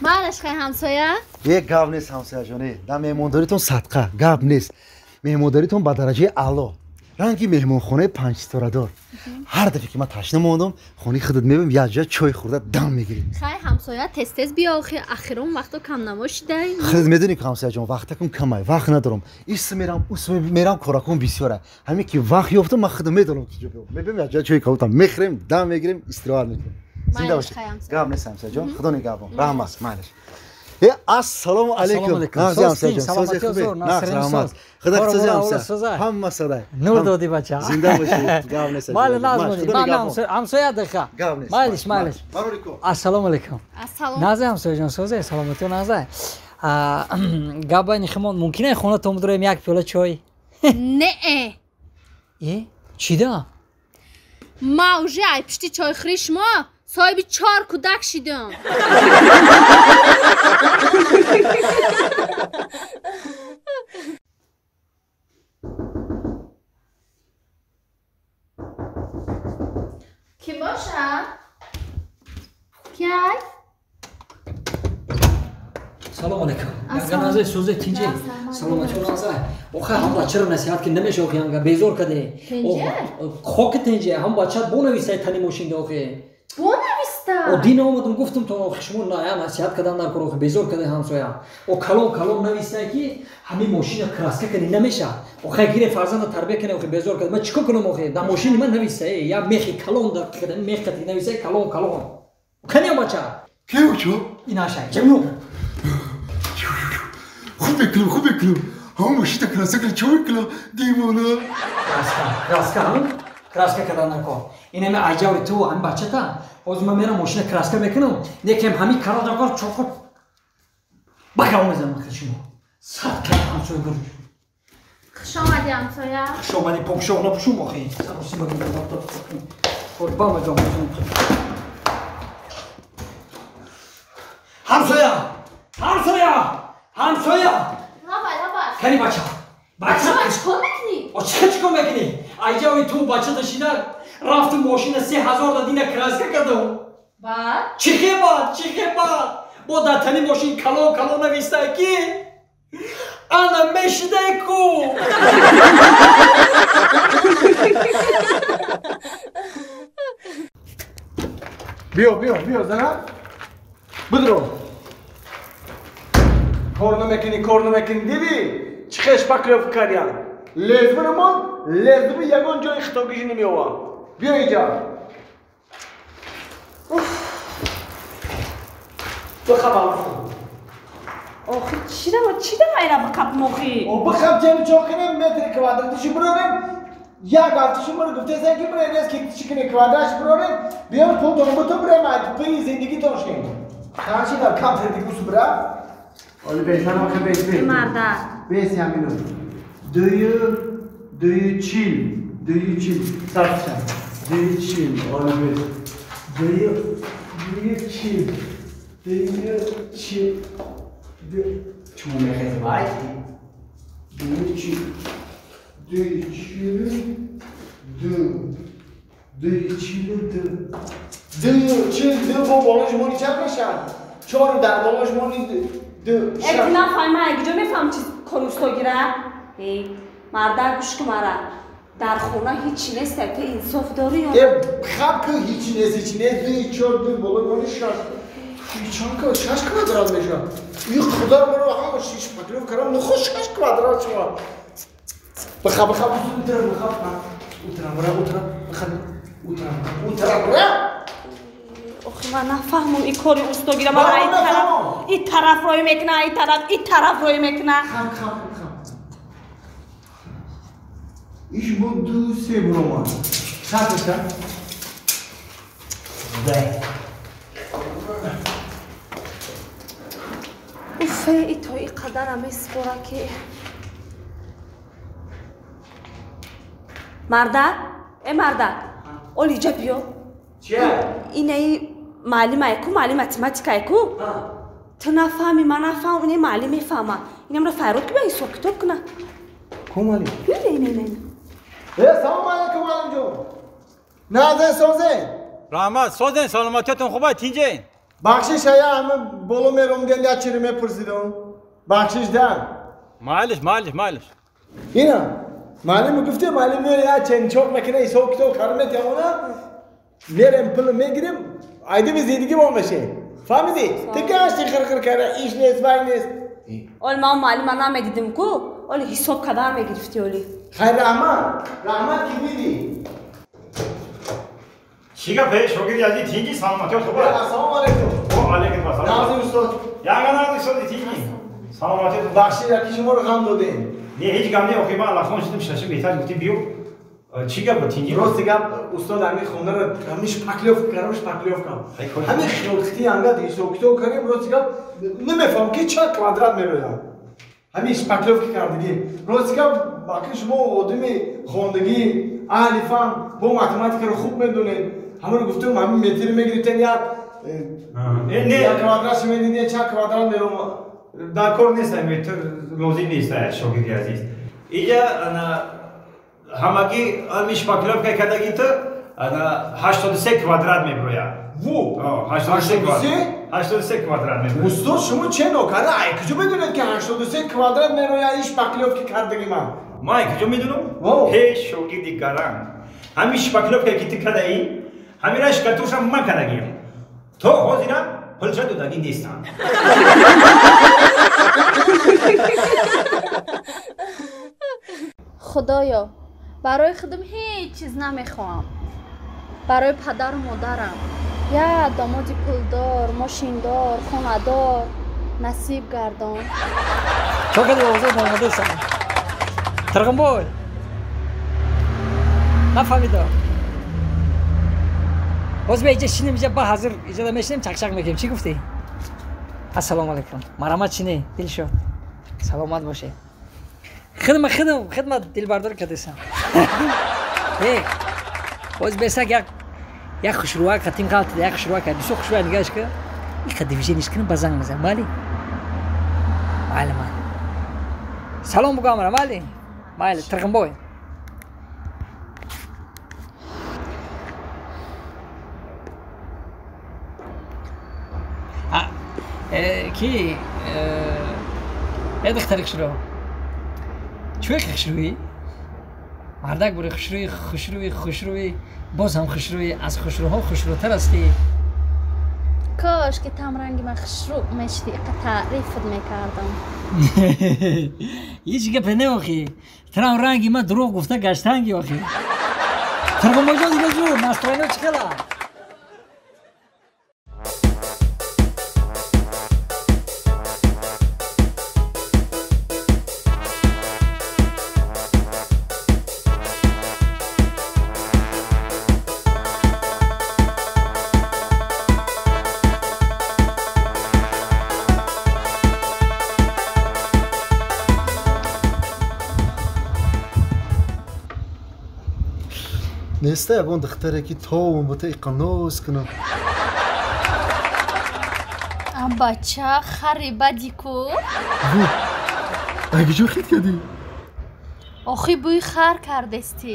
Малаш хай ҳамсоя? Е гап нест ҳамсояҷоне. Дар меҳмондоритон садқа, гап нест. Меҳмондоритон ба дараҷаи аъло. Ранги меҳмонхонаи панҷситорадор. Ҳар дафъе ки ман ташна мондам, хонаи худат мебинам, якҷоя чой хӯрда дам мегирем. Хай ҳамсоя, тез-тез биё, охи ахирон вақто камнамо шидай. Худат медонӣ ки ҳамсояҷон, вақтакун камай, вақт надорам. Ис мерам, ус мерам, коракун бисёра. Ҳамин ки вақт ёфтам, ман худам медонам ки ҷо биём. Мебинам якҷоя чой кавутам мехӯрем, дам мегирем, истироҳат мекунем. Зинда бошед. Гап нест ҳамсояҷон, худо нигаҳбон. Раҳмат, майлаш. Ассалому алайкум. Нағзи ҳамсояҷон, сози хубе? Нағз, раҳмат. Худо сози ҳамсоя. Ҳама садай. Нур додӣ бача. Зинда бошед. Гап нест. Майли нағз монед. Ман ҳамсоя диха. Гап нест. Майлиш, майлиш. Ассалому алайкум. Ассалом. Нағзи ҳамсояҷон, созе, саломатиё нағзай. Гап байни химон мумкин е хонатон бидорем як пиёла чой? Не. Э, чида? Ма уже ай пишти чойхӯри шумо соҳиби чор кӯдак шидам. Кӣ бошад? Киай? Салом алейкум. Янга созе тинҷе. Саломатӣ назай. Охе ҳам бачаро насиҳат ки намеша охе янга безор каде. Хоки тинҷе ҳам бача бонависай тани мошинда охе. Бонависта? О дин омадам гуфтам то охе шумо ная насиҳат кадан дар кор охе безор каде ҳамсоя. О калон калон навистай ки ҳамин мошина краска кани намеша. Охе гире фарзанда тарбия кане охе безор каде. Ман чикор кунам охе? Дар мошини ман навистай я мехи калон дар каде мех кати навистай калон калон. Кани бача? Ки учо? Инашай. Ҷамю. Хуб мекунам, хуб мекунам. Ҳама мошина краска кунам, чо мекунам? Девона. Краска, краска, краска кардан накор. Инаме аҷави ту ҳами бачата. Ҳозир ман мерам мошина краска мекунам. Некем ҳами кара накор чоқо бакав мезанам хел шумо. Сад кара ҳамсоя гур. Хуш омадӣ ҳамсоя. Хуш омадӣ покшоқ напушум охи. Сароси ба гур. Ба маҷом. Ҳамсоя! Ҳамсоя! Ҳамсоя! Лабай, лабай. Кани бача. Бача чикор мекунӣ? О чика чикор мекунӣ? Айҷави ту бача дашида рафту мошина 3000 дадина краска кардам. Баъд? Чихе баъд, чихе баъд. Бо дар тани мошин калон калон навистай ки ана мешидай ку. Биё, биё, биё, зана. Бидро. Кор намекунӣ, кор намекунӣ, дидӣ? Чӣ хеш паклёв кардям. Лезбирамон, лезби ягон ҷои хитогиш намеёвам. Биё инҷа. Бихабам. Охи, чӣ дама ира бихаб мохи? О, бихаб ҷами чо кунем, метри квадратиши бирорем. Як ҳафташи мара гуфтесен ки бирем, рез ки чӣ кунем, квадратши бирорем. Биём пултон бутун бирем, пи зиндагитон шем. Чанд дар камтар дигусу бира? Оли бешан охе беш беш. Марда. Беш ҳамину. Дую чил, дую чил. Сарча. Дую чил, оли беш. Дую чил. Дую чил. Чмо мехез вай? Дую чил. Дую чил. Ду. Дую чил ду. Дую чил ду бо болош мони чанд мешавад? Чор дар болош мони ду. Э, нафаҳм, ман якҷо мефаҳмам чиз кори устогира. Э, марда гӯш кун мара. Дар хона ҳичи нест, ту инсоф дорӣ ё? Э, хаб ку ҳичи нест, ҳичи нест. Дуи чор ду болои мони шаш. Чанд шаш квадрат мешавад. И худо маро ҳама шиш паклёв кардам, нухо шаш квадрат шавад. Бихаб, бихаб, утра, бихаб. Утра, бра, утра, бихаб. Утра, утра, бра. Охи, ман нафаҳмам ин кори устогира. Мара ин тараф рӯй мекуна, ин тараф, ин тараф рӯй мекуна. Хам, хам, хам. Иш бо ду се буромад. Чанд мешавад? Дай. Уфе, и то и қадара меспора ки. Марда, э марда, олиҷа биё. Чия? Инаи маълимае ку, маълим математикае ку? Ту нафаҳмӣ, ман нафаҳмам, инаи маълим мефаҳма. Инамро файрод ки ба ҳисоб китоб куна. Ку маълим? Ина, ина, ина. Э, салом алейкум маълимҷон. Назен созен. Раҳмат, созен, саломатиятон хуб ай, тинҷен? Бахшиш ая ҳама боло меромден я чири мепурсидам. Бахшиш да. Майлиш, майлиш, майлиш. Ина, маълим гуфте, маълим мере я ченчоқ мекунад, ҳисоб китоб карда метавона. Мерем пул мегирем, айдими зиндагӣ мо мешем. Фаҳмидӣ? Ту гашти хирхир карда, иш нест, вай нест. Оли ман маълима намедидим ку, оли ҳисоб кардан мегирифтӣ оли. Хайр, раҳмат, раҳмат ки дидӣ. Чӣ гапе, шогирди азиз, тинҷӣ, саломатиёт хуб аст? Ассалому алайкум. Ва алайкум ассалом. Нағзи устод. Ягона нағзи устоди тинҷӣ. Саломатиёт. Бахшид, яки шуморо ғам додем. Не, ҳеҷ гап не, охи ман аллахон шудам, шашум этаж гуфтем биё. Чӣ гап буд, тинҷӣ? Рости гап, устод, ҳамин хонаро ҳамин шпаклёвка кардам, шпаклёвка. Ҳамин хилқити ангад ҳисоб китоб кардем, рости гап намефаҳмам ки чанд квадрат мероям. Ҳамин шпаклёвка кардагӣ. Рости гап, баки шумо одами хондагӣ, аҳли фан, бо математикаро хуб медонед. Ҳамаро гуфтем, ҳамин метр мегирифтен як квадрат медидем, чанд квадрат мерома. Дар кор нест, метр лозим нест, шогирди азиз. Иҷа ҳамагӣ ҳамин шпаклёвка кардагӣ ту 83 квадрат меброяд. Ву! 83 квадрат меброяд. Устод, шумо че нокарда? Ай куҷо медонед ки 83 квадрат мерояд ин шпаклёвка кардагӣ ман? Ман ай куҷо медонам? Ҳеҷ шогирди гаранг. Ҳамин шпаклёвка ки ту кардаӣ, ҳамина шкатурша ман кардагиам. То ҳозира пулша додагӣ нестам. Худоё, барои худам ҳеҷ чиз намехоҳам. Барои падару модарам як домоди пулдор, мошиндор, хонадор насиб гардон. Чо кади овозо омадасам? Тирғинбой. Нафаҳмидам. Боз бия иҷа шинем, иҷа ба ҳазир иҷада мешинем, чақчақ мекунем. Чӣ гуфтӣ? Ассалому алайкум. Марҳамат чине, Дилшод. Саломат бошед. Хидма, хидм, хидмат дилбардор кардесам. Э, боз бесак як хушрӯак қатим қалтида, як хушрӯак, бисёр хушрӯак нигоҳаш кар. Иқа движениш кунам, ба занг мезанам, майли? Майли, майли. Салом бугӯ амра, майли? Майли, Тирғинбой. Ки? Э, духтари хушрӯ. Чӯе хушрӯӣ? Мардак бури хушрӯӣ, хушрӯӣ, хушрӯӣ, боз ҳам хушрӯӣ, аз хушрӯҳо хушрӯтар ҳастӣ. Кош ки там ранги ман хушрӯ мешидӣ, иқа таърифат мекардам. Ҳеҷ гапе не охи. Трам ранги ман дурӯғ гуфта гаштанги охи. Тирғинбойҷон дига ҷур, настроениё чӣ хела? Неста ягон духтаре ки товум бута иқа ноз кунам. А бача, хари бади ку? Ай куҷо хит кардӣ? Охи бӯи хар кардестӣ.